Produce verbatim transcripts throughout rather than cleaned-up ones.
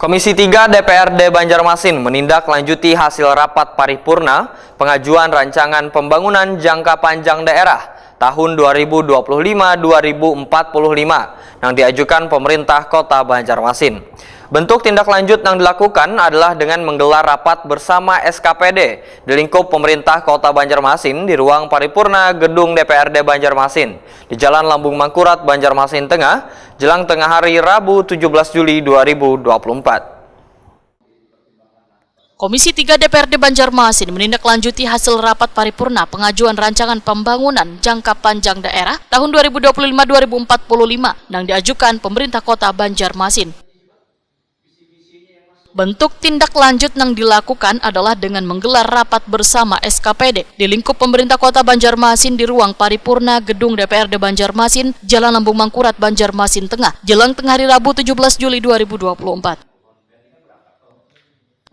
Komisi tiga D P R D Banjarmasin menindaklanjuti hasil rapat paripurna pengajuan rancangan pembangunan jangka panjang daerah tahun dua ribu dua puluh lima dua ribu empat puluh lima yang diajukan pemerintah Kota Banjarmasin. Bentuk tindak lanjut yang dilakukan adalah dengan menggelar rapat bersama S K P D di lingkup pemerintah Kota Banjarmasin di ruang paripurna Gedung D P R D Banjarmasin di Jalan Lambung Mangkurat, Banjarmasin Tengah, jelang tengah hari Rabu tujuh belas Juli dua ribu dua puluh empat. Komisi tiga D P R D Banjarmasin menindaklanjuti hasil rapat paripurna pengajuan rancangan pembangunan jangka panjang daerah tahun dua ribu dua puluh lima dua ribu empat puluh lima yang diajukan pemerintah Kota Banjarmasin. Bentuk tindak lanjut yang dilakukan adalah dengan menggelar rapat bersama S K P D di lingkup pemerintah Kota Banjarmasin di ruang paripurna Gedung D P R D Banjarmasin, Jalan Lambung Mangkurat, Banjarmasin Tengah, jelang tengah hari Rabu tujuh belas Juli dua ribu dua puluh empat.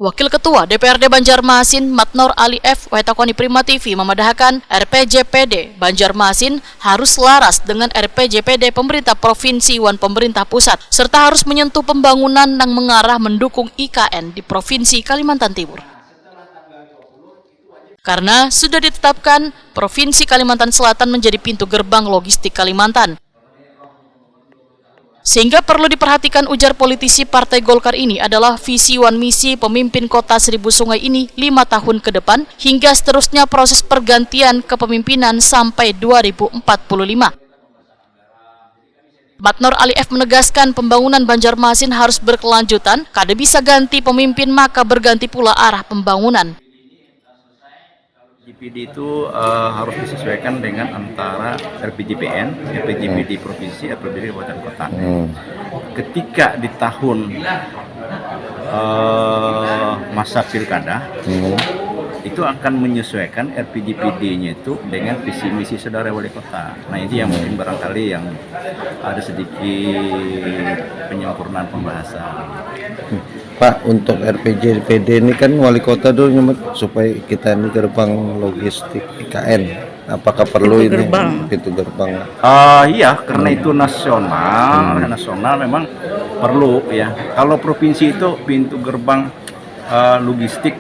Wakil Ketua D P R D Banjarmasin, Matnor Ali F, watakoni Prima T V, memadahakan R P J P D Banjarmasin harus laras dengan R P J P D pemerintah provinsi wan pemerintah pusat, serta harus menyentuh pembangunan yang mengarah mendukung I K N di Provinsi Kalimantan Timur. Karena sudah ditetapkan Provinsi Kalimantan Selatan menjadi pintu gerbang logistik Kalimantan. Sehingga perlu diperhatikan, ujar politisi Partai Golkar ini, adalah visi wan misi pemimpin kota Seribu Sungai ini lima tahun ke depan hingga seterusnya proses pergantian kepemimpinan sampai dua ribu empat puluh lima. Matnor Ali F menegaskan pembangunan Banjarmasin harus berkelanjutan, kada bisa ganti pemimpin maka berganti pula arah pembangunan. G P D itu uh, harus disesuaikan dengan antara R P J P N, R P J P D hmm. provinsi, R P J P D kabupaten kota. Hmm. Ketika di tahun uh, masa pilkada, hmm. itu akan menyesuaikan R P J P D-nya itu dengan visi misi saudara wali kota. Nah, ini yang hmm. mungkin barangkali yang ada sedikit penyempurnaan pembahasan. Hmm. Pak, untuk R P J P D ini kan wali kota dulu nyebut supaya kita ini gerbang logistik I K N. Apakah perlu pintu ini gerbang. Pintu gerbang? Uh, iya, karena hmm. itu nasional, hmm. nasional memang perlu ya. Kalau provinsi itu pintu gerbang uh, logistik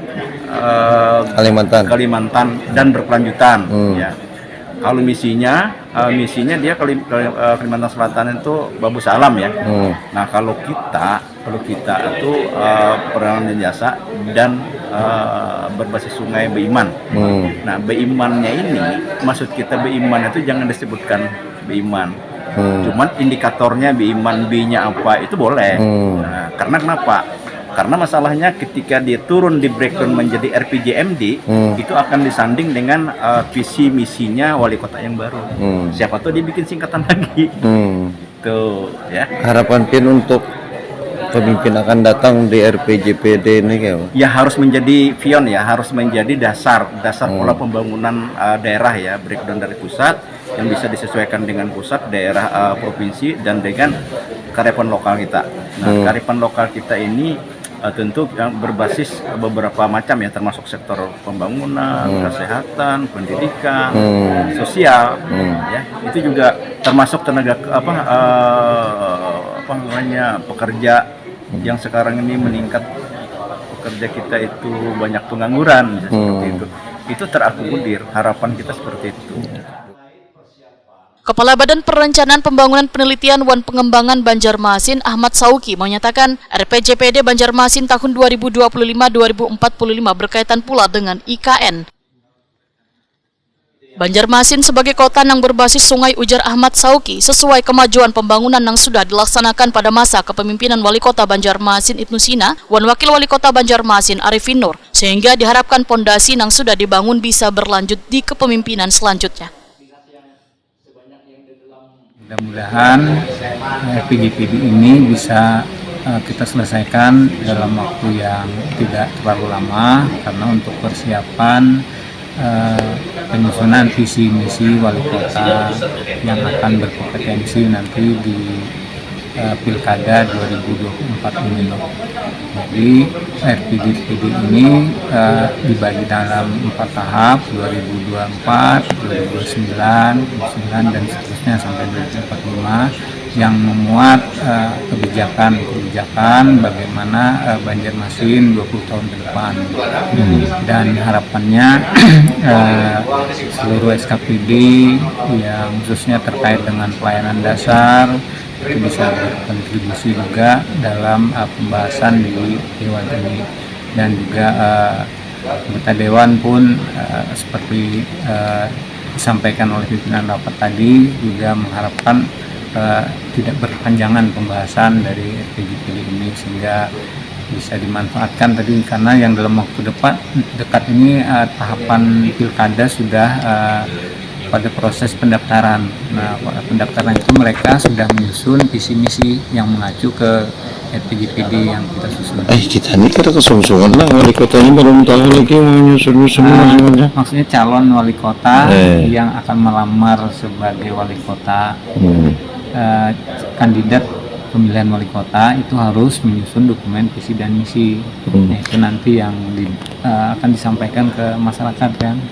uh, Kalimantan. Kalimantan dan berkelanjutan hmm. ya. Kalau misinya, uh, misinya dia Kalim, uh, Kalimantan Selatan itu Babu Salam ya. Hmm. Nah, kalau kita kalau kita itu uh, perdagangan dan jasa dan uh, berbasis sungai Beiman. Hmm. Nah, Beimannya ini, maksud kita Beiman itu jangan disebutkan Beiman. Hmm. Cuman indikatornya Beiman B-nya apa itu boleh. Hmm. Nah, karena kenapa? Karena masalahnya ketika dia turun di breakdown menjadi R P J M D, hmm. itu akan disanding dengan uh, visi misinya wali kota yang baru. Hmm. Siapa tahu dia bikin singkatan lagi. Hmm. Tuh, ya. Harapan pian untuk pemimpin akan datang di R P J P D ini kayak apa? Ya, harus menjadi pion ya, harus menjadi dasar, dasar hmm. pola pembangunan uh, daerah ya, breakdown dari pusat yang bisa disesuaikan dengan pusat, daerah uh, provinsi dan dengan kearifan lokal kita. Nah, hmm. kearifan lokal kita ini uh, tentu yang berbasis beberapa macam ya, termasuk sektor pembangunan, hmm. kesehatan, pendidikan, hmm. sosial, hmm. ya itu juga termasuk tenaga apa uh, apa namanya pekerja hmm. yang sekarang ini meningkat, pekerja kita itu banyak pengangguran hmm. seperti itu, itu terakomodir, harapan kita seperti itu. Kepala Badan Perencanaan Pembangunan Penelitian wan Pengembangan Banjarmasin, Ahmad Sauki, menyatakan R P J P D Banjarmasin tahun dua ribu dua puluh lima dua ribu empat puluh lima berkaitan pula dengan I K N. Banjarmasin sebagai kota nang berbasis sungai, ujar Ahmad Sauki, sesuai kemajuan pembangunan nang sudah dilaksanakan pada masa kepemimpinan Wali Kota Banjarmasin Ibnu Sina wan Wakil Wali Kota Banjarmasin Arifin Nur, sehingga diharapkan pondasi nang sudah dibangun bisa berlanjut di kepemimpinan selanjutnya. Mudah-mudahan R P J P D ini bisa uh, kita selesaikan dalam waktu yang tidak terlalu lama, karena untuk persiapan uh, penyusunan visi misi wali kota yang akan berkompetensi nanti di uh, Pilkada dua ribu dua puluh empat ini. Jadi R P J P D ini uh, dibagi dalam empat tahap, dua ribu dua puluh empat, dua ribu dua puluh sembilan, dua ribu dua puluh sembilan, dan seterusnya sampai dua ribu empat puluh lima. yang memuat uh, kebijakan-kebijakan bagaimana uh, Banjarmasin dua puluh tahun ke depan. Hmm. Dan harapannya uh, seluruh S K P D yang khususnya terkait dengan pelayanan dasar itu bisa berkontribusi juga dalam uh, pembahasan di dewan ini, dan juga uh, anggota dewan pun uh, seperti uh, disampaikan oleh pimpinan rapat tadi juga mengharapkan uh, tidak berkepanjangan pembahasan dari R P J P D ini sehingga bisa dimanfaatkan tadi, karena yang dalam waktu depan dekat ini uh, tahapan pilkada sudah uh, pada proses pendaftaran. Nah, pendaftaran itu mereka sudah menyusun visi misi yang mengacu ke R P J P D yang kita susun. Eh, kita ini kada kesungsungan lah, wali kotanya belum tahu lagi mau nyusun-nyusun uh, maksudnya calon wali kota eh. Yang akan melamar sebagai wali kota. Hmm. Uh, kandidat pemilihan wali kota itu harus menyusun dokumen visi dan misi. Hmm. Nah, itu nanti yang di, uh, akan disampaikan ke masyarakat kan.